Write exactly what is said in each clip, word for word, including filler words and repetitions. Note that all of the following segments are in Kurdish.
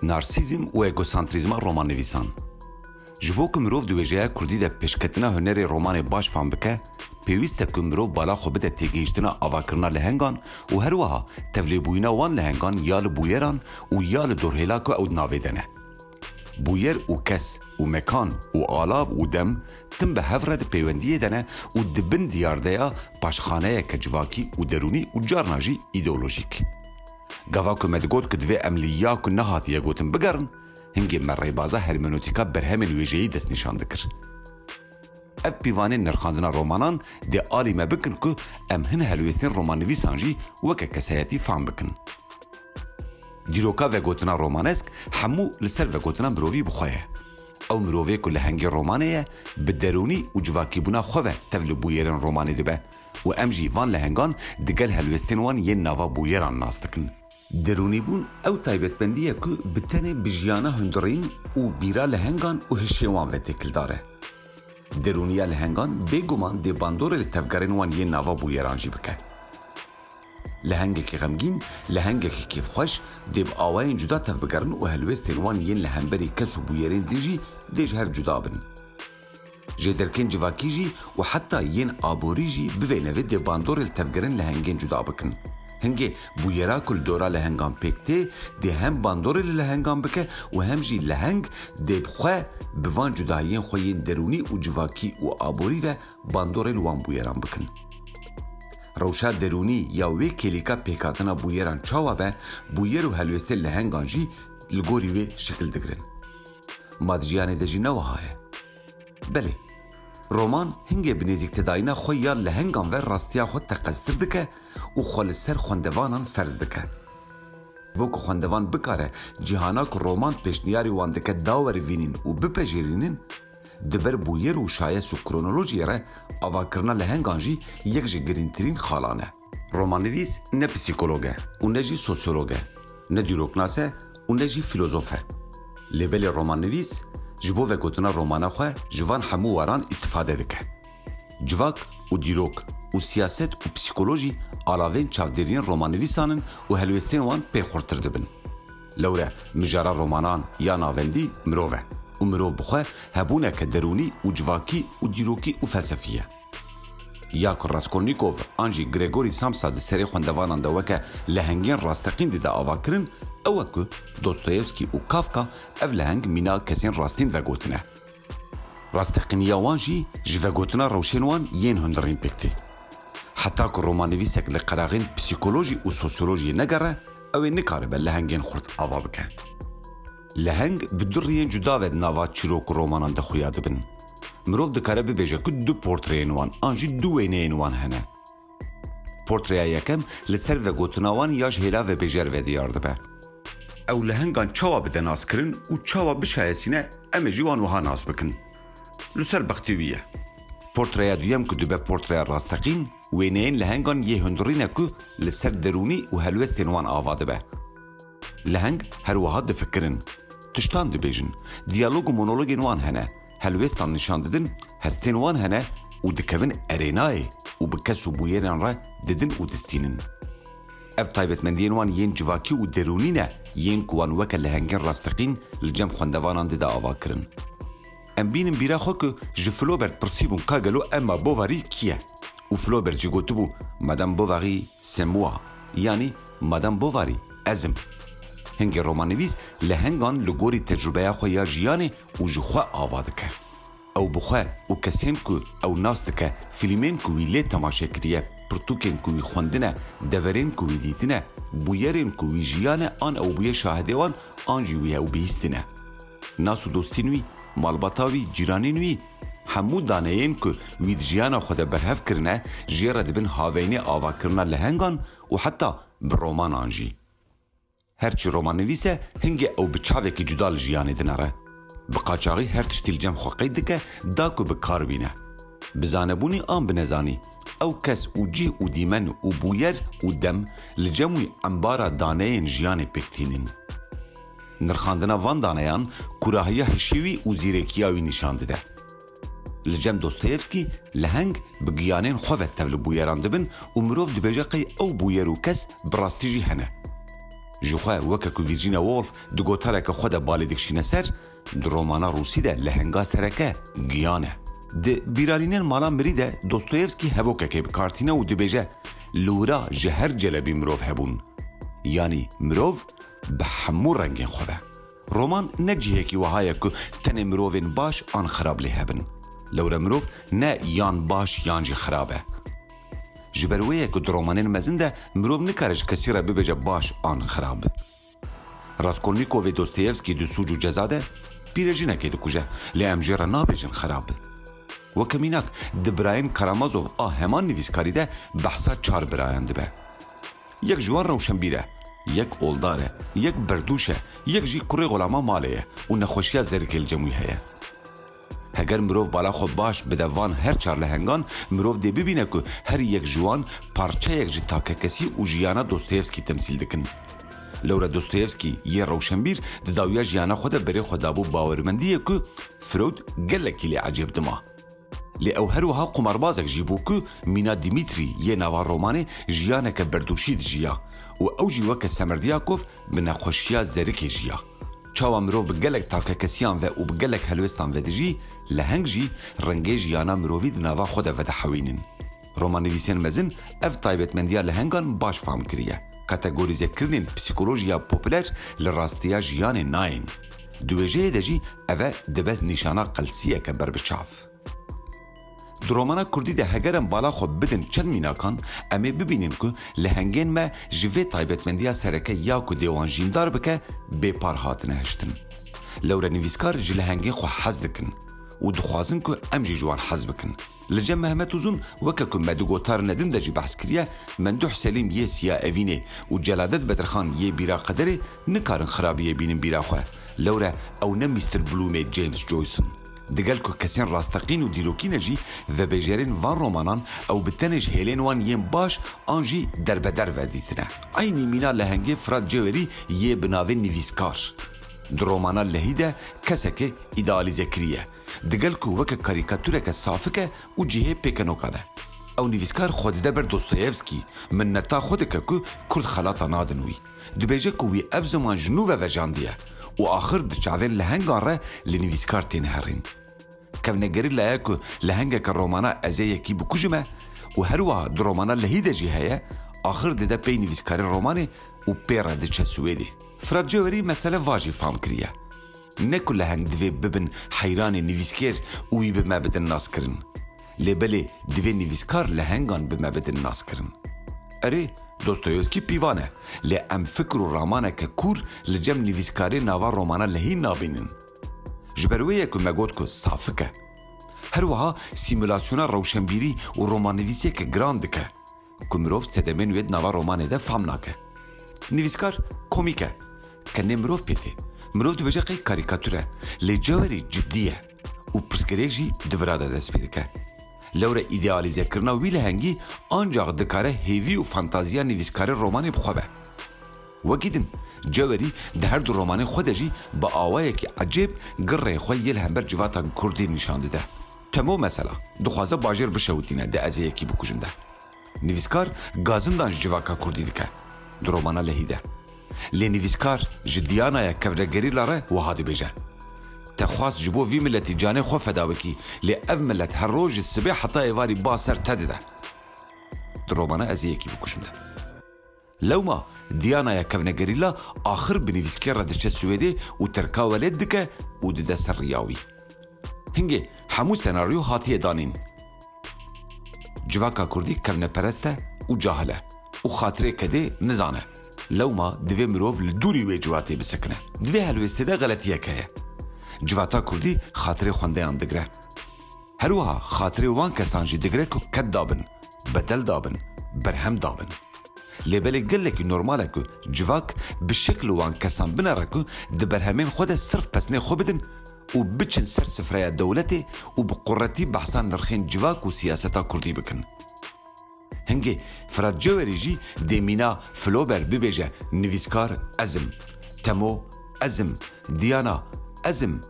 Narsîzm û egosantrîzma romannivîsan. Ji bo ku mirov di wêjeya kurdî de pêşketina hunerê romanê baş fam bike, pêwîst e ku mirov bala xwe bide têgihiştina avakirina lehengan û her wiha tevlêbûyîna wan lehengan ya li bûyeran û ya li dorhêla ku ew di navê de ne. Bûyer û kes û mekan û alav û dem tim bi hev re di pêwendiyê de ne û di bin diyar de ya paşxaneyeke civakî û derûnî û carna jî îdeolojîk. Gava ku me digot ku divê em li ya ku nehatiye gotin bigerin, hingê me rêbaza hermenotîka berhemên wêjeyî destnîşan dikir. Ev pîvanên nirxandina romanan dê alî me bikin ku em hin helwêstên romannivîsan jî weke kesayetî fam bikin. Dîroka vegotina romanesk hemû li ser vegotina mirovî bi xwe ye. Ew mirovê ku lehengê romanê ye, bi derûnî û civakîbûna xwe ve tev li bûyerên romanê dibe û em jî van lehengan digel helwêstên wan yên nava bûyeran nas dikin. Derûnîbûn ew taybetmendî ye ku bi tenê bi jiyana hundirîn û bîra lehengan û hişê wan ve têkildar e. Derûniya lehengan bêguman dê bandorê li tevgerên wan yên nava bûyeran jî bike. Lehengekî xemgîn, lehengekî kêfxweş dê bi awayên cuda tevbigerin û helwêstên wan yên li hemberî kes û bûyerên din jî dê ji hev cuda bin. Jêderkên civakî jî û heta yên aborî jî bi vê nevê dê bandorê li tevgerên lehengên cuda bikin. Hingê bûyera ku li dora lehengan pêk tê, dê hem bandorê li lehengan bike û hem jî leheng dê bi xwe bi van cudahiyên xwe yên derûnî û civakî û aborî ve bandorê li wan bûyeran bikin. Rewşa derûnî ya wê kêlîka pêkhatina bûyeran çawa be, bûyer û helwêstên lehengan jî li gorî wê şikil digirin. Ma di jiyanê de jî ne wiha ye? Belê. Roman hingê bi nêzîktedayîna xwe ya lehengan ve rastiya xwe teqeztir dike û xwe li ser xwendevanan ferz dike. Bo ku xwendevan bikare cîhana ku roman pêşniyarî wan dike dawerivînin û bipejirînin, di ber bûyer û şayes û kronolojiyê re avakirina lehengan jî yek ji girîngtirîn xalan e. Romannivîs ne psîkolog e û ne jî sosyolog e, ne dîroknas e û ne jî fîlozof e. Lê belê romannivîs ji bo vegotina romana xwe ji van hemû waran îstifade dike. Civak û dîrok û siyaset û psîkolojî alavên çavdêriyên romannivîsan in û helwêstên wan pê xurtir dibin. Lewre mijara romanan ya navendî mirov e û mirov bi xwe hebûneke derûnî û civakî û dîrokî û felsefî ye. Ya ku Raskolnîkov an jî Gregory Samsa di serê xwendevanan de weke lehengên rasteqîn dide avakirin, ew e ku Dostoyevskî û Kafka ev leheng mîna kesên rastîn vegotine. Rasteqîniya wan jî ji vegotina rewşên wan yên hundirîn pêk tê. Heta ku romannivîsek li qeraxên psîkolojî û sosyolojiyê negere, ew ê nikaribe lehengên xurt ava bike. Leheng bi du riyên cuda ve di nava çîrok û romanan de xuya dibin. Mirov dikare bibêje ku du portreyên wan an jî du wêneyên wan hene. Portreya yekem li ser vegotina wan ya ji hêla vebêjer ve diyar dibe. Ew lehengan çawa bide naskirin û çawa bişayesîne, em ê jî wan wiha nas bikin. Li ser bextê wî ye. Portreya duyem ku dibe portreya rasteqîn, wêneyên lehengan yê hundirîn e ku li ser derûnî û helwestên wan ava dibe. Leheng her wiha difikirin, tiştan dibêjin, diyalog û monologên wan hene, helwêstan nîşan didin, hestên wan hene û dikevin erênayê û bi kes û bûyerên re didin û distînin. Ev taybetmendiyên wan yên civakî û derûnî ne, yên ku wan weke lehengên rasteqîn li cem xwendevanan dide avakirin. Em bînin bîra xwe ku ji Flaubert pirsîbûn ka gelo Emma Bovary kî ye? Û Flaubert jî gotibû, Madame Bovary, c'est moi, yanî Madame Bovary, ez im. Hingê romannivîs lehengan li gorî tecrûbeya xwe ya jiyanê û ji xwe ava dike. Ew bi xwe û kesên ku ew nas dike, fîlmên ku wî lê temaşe kiriye, pirtûkên ku wî xwendine, deverên ku wî dîtine, bûyerên ku wî jiyane an ew bûye şahidê wan an jî wî ew bihîstine. Nas û dostên wî, malbata wî, cîranên wî, hemû daneyên ku wî di jiyana xwe de berhev kirine, jê re dibin haveynê avakirina lehengan û heta bi romanan jî. Her çi romannivîs e, hingê ew bi çavekî cuda li jiyanê dinere. Bi qaçaxî her tiştî li cem xwe qeyd dike, da ku bi kar bîne. Bi zanebûnî an bi nezanî, ew kes û cih û dîmen û bûyer û dem li cem wî embara daneyên jiyanê pêk tînin. Nirxandina van daneyan kûrahiya hişê wî û zîrekiya wî nîşan dide. Li cem Dostoyevskî leheng bi giyanên xwe ve tev li bûyeran dibin û mirov dibêje qey ew bûyer û kes bi rastî jî hene. Ji xwe weke ku Virginia Woolf di gotareke xwe de balê dikişîne ser, di romana rûsî de lehenga sereke giyan e. Di Bîranînên Mala Mirî de Dostoyevskî hevokekê bi kar tîne û dibêje, li wira ji her celebî mirov hebûn. Yanî mirov bi hemû rengên xwe ve. Roman ne cihekî wiha ye ku tenê mirovên baş an xirab lê hebin. Lewre mirov ne yan baş yan jî xirab e. Ji ber wê ye ku di romanên mezin de mirov nikare ji kesî re bibêje baş an xirab. Raskolnîkovê Dostoyevskî di Sûc û Ceza de pîrejinekê dikuje, lê em jê re nabêjin xirab. Weke mînak, di Birayên Karamazov a heman nivîskarî de behsa çar birayan dibe. Yek ji wan rewşenbîr e, yek oldar e, yek berdûş e, yek jî kurê xulama malê ye û nexweşiya zerikê li cem wî heye. Heger mirov bala xwe baş bide van her çar lehengan, mirov dê bibîne ku her yek ji wan parçeyek ji takekesî û jiyana Dostoyevskî temsîl dikin. Lewre Dostoyevskî yê rewşenbîr di dawiya jiyana xwe de berê xwe dabû bawermendiyê ku Freud gelekî lê ecêb dima. Lê ew her wiha qumarbazek jî bû ku mîna Dimitrî yê nava romanê jiyaneke berdûşî dijiya û ew jî weke Semerdyakov bi nexweşiya zerikê jiya. Çawa mirov bi gelek takekesiyan ve û bi gelek helwêstan vedijî, leheng jî rengê jiyana mirovî di nava xwe de vedihewînin. Romannivîsên mezin ev taybetmendiya lehengan baş fam kiriye. Kategorîzekirinên psîkolojiya populer li rastiya jiyanê nayên. Di wêjeyê de jî ev e dibe nîşana qelsiyeke berbiçav. Di romana kurdî de heger em bala xwe bidin çend mînakan, em ê bibînin ku lehengên me ji vê taybetmendiya sereke ya ku dê wan jîndar bike, bê par hatine hiştin. Lewre nivîskar ji lehengên xwe hez dikin û dixwazin ku em jî ji wan hez bikin. Li cem Mehmet Uzun, weke ku me di gotarine din de jî behs kiriye, Menduh Selîm yê Siya Evînê û Celadet Bedirxan yê Bîra Qederê nikarin xirabiyê bînin bîra xwe. Lewre ew ne Mister Bloomê James Joyce in. Digel ku kesên rasteqîn û dîrokî ne jî, vebêjerên van romanan ew bi tenê ji hêlên wan yên baş an jî derbeder vedîtine. Eynî mîna lehengê Firat Cewerî yê bi navê nivîskar. Di romana Lehî de keseke îdealîze kiriye. Digel ku weke karîkatureke safik e û cihê pêkenokan e. Ew nivîskar xwe dide ber Dostoyevskî, minneta xwe dike ku Kurd xelata nadin wî. Dibêje ku wî ev ziman ji nû ve vejandiye û axir di çavên lehengan re li nivîskar têne herîn. Kevnegerîla ye ku lehengeke romana Ez ê yekî bikujim e û her wiha di romana Lehî de jî heye, axir dide pey nivîskarê romanê û pê re diçe Swêdê. Firat Cewerî mesele va jî fam kiriye. Ne ku leheng divê bibin heyranê nivîskêr û wî bi me bidin naskirin. Lê belê divê nivîskar lehengan bi me bidin naskirin. Erê, Dostoyevskî pîvan e, lê em fikr û ramaneke kûr li cem nivîskarê nava romana Lehî nabînin. Ji ber wê ye ku me got ku safik e. Her wiha sîmulasyona rewşenbîrî û romannivîsiyeke giran dike, ku mirov sedemên wê di nava romanê de fam nake. Nivîskar komîk e. Kenê mirov pê tê. Mirov dibêje qey karîkatur e. Lê Cewerî cidî ye. Û pirsgirêk jî di vira de dest pê dike. Lewre îdealîzekirina wî lehengî ancax dikare hêvî û fantaziya nivîskarê romanê bi xwe be. Wekî din, Cewerî di her du romanên xwe de jî bi awayekî ecêb girreyê xwe yê li hember civata kurdî nîşan dide. Temo mesela, dixwaze bajêr bişewitîne di Ez ê yekî bikujim de. Nivîskar gazindan ji civaka kurdî dike. Di romana Lehî de. Lê nivîskar ji Dianaya kevnegerîla re wiha dibêje. Te xwest ji bo vî miletî canê xwe feda bikî, lê ev milet her roj ji sibê heta êvarî ba ser te dide. Di romana Ez ê yekî bikujim de. Lewma Dianaya kevnegerîla axir bi nivîskê re diçe Swêdê û terka welêt dike û dide ser riya wî. Hingê hemû senaryo hatiye danîn. Civaka kurdî kevneperest e û cahil e û xatirê kedê nizane. Lewma divê mirov li dûrî wê civatê bisekine. Di vê helwêstê de xeletiyek heye. Civata kurdî xatirê xwendeyan digire. Her wiha xatirê wan kesan jî digire ku ked dabin, bedel dabin, berhem dabin. Lê belê gelekî normal e ku civak bi şekil wan kesan binere ku di berhemên xwe de sirf pesnê xwe bidin û biçin ser sifreya dewletê û bi quretî behsa nirxên civak û siyaseta kurdî bikin. Hingê Firat Cewerî jî dê mîna Flober bibêje, nivîskar ez im, Temo ez im, Diana ez im.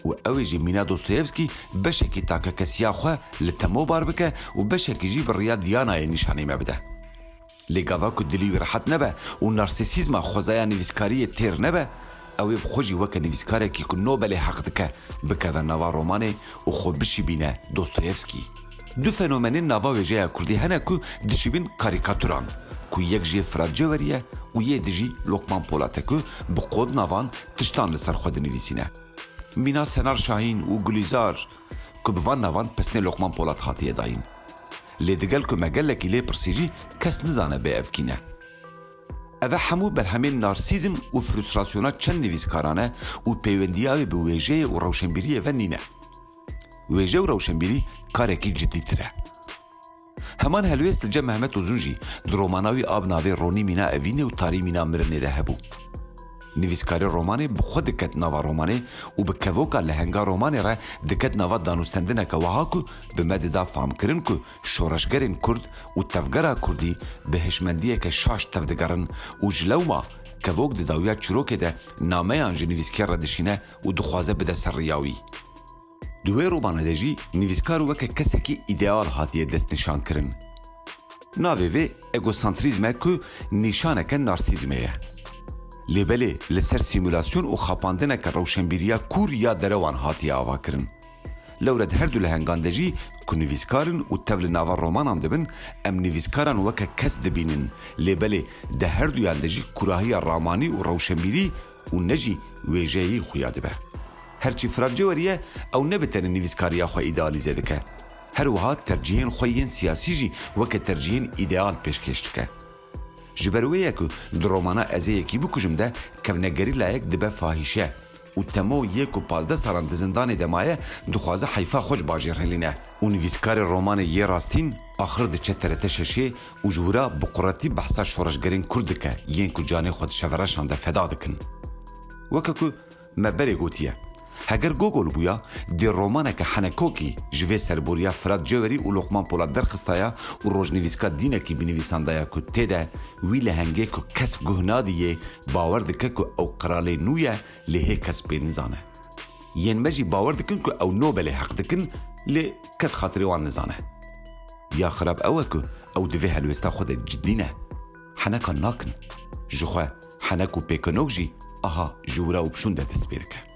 Û ew ê jî mîna Dostoyevskî beşekî takekesiya xwe li Temo bar bike û beşekî jî bi riya Dianayê nîşanî me bide. Lê gava ku dilî wî rehet nebe û narsîsîzma xwezaya nivîskariyê têr nebe, ew ê bi xwe jî weke nivîskarekî ku Nobelê heq dike, bikeve nava romanê û xwe bişibîne Dostoyevskî. Du fenomenên nava wêjeya kurdî hene ku dişibîn karîkaturan, ku yek jê Firat Cewerî ye û yê di jî Lokman Polat e ku bi kodnavan tiştan li ser xwe dinivîsîne. Mîna Senar Şahîn û Gulîzar, ku bi van navan pesnê Lokman Polat hatiye dayîn. Lê digel ku me gelekî lê pirsî jî, kes nizane bê ev kî ne. Eve hemû berhemên narsîzm û frustrasyona çend nivîskaran e û pêwendiya wê bi wêjeyê û rewşenbîriyê ve nîne. Wêje û rewşenbîrî karekî cidîtir e. Heman helwêst li cem Mehmet Uzun jî di romana wî a bi navê Ronî Mîna Evînê û Tarî Mîna Mirinê de hebû. Nivîskarê romanê bi xwe diket nava romanê û bi kevoka lehenga romanê re diket nava danûstendineke wiha ku bi me dida famkirin ku şoreşgerên kurd û tevgera kurdî bi hişmendiyeke şaş tevdigerin û ji lewma kevok di dawiya çîrokê de nameyan ji nivîskê re dişîne û dixwaze bide ser riya wî. Di wê romane de jî nivîskar weke kesekî îdeal hatiye destnîşankirin. Navê vê egosantrîzm e ku nîşaneke narsîzmê ye. Lê belê li ser sîmûlasyon û xapandineke rewşenbîriya kûr ya derewan hatiye avakirin. Lewre di her du lehengan de jî ku nivîskar in û tev li nava romanan dibin, em nivîskaran weke kes dibînin, lê belê di her duyan de jî kûrahiya ramanî û rewşenbîrî û ne jî wêjeyî xuya dibe. Herçî Firat Cewerî ye, ew ne bi tenê nivîskariya xwe îdealîze dike. Her wiha tercîhên xwe yên siyasî jî weke tercîhên îdeal pêşkêş dike. Ji ber wê ye ku di romana Ez ê yekî bikujim de kevnegerîlayek dibe fahîşe û Temo yê ku pazdeh salan di zindanê de maye dixwaze heyfa xwe ji bajêr hilîne û nivîskarê romanê yê rastîn axir diçe T R T şeşê û ji wira bi quretî behsa şoreşgerên kurd dike yên ku canê xwe di şevereşan de feda dikin. Weke ku me berê gotiye, heger Gogol bûya, dê romaneke henekokî ji vê serboriya Firat Cewerî û Loqman Polat derxistaya û rojnivîska dînekî binivîsandaya ku tê de wî lehengê ku kes guh nadiyê bawer dike ku ew qiralê nû ye, lê hê kes pê nizane. Yên me jî bawer dikin ku ew Nobelê heq dikin, lê kes xatirê wan nizane. Ya xirab ew e ku ew di vê helwêsta xwe de cidî ne. Heneka nakin. Ji xwe henek û pêkenok jî aha ji wira û pişûn de dest pê dike.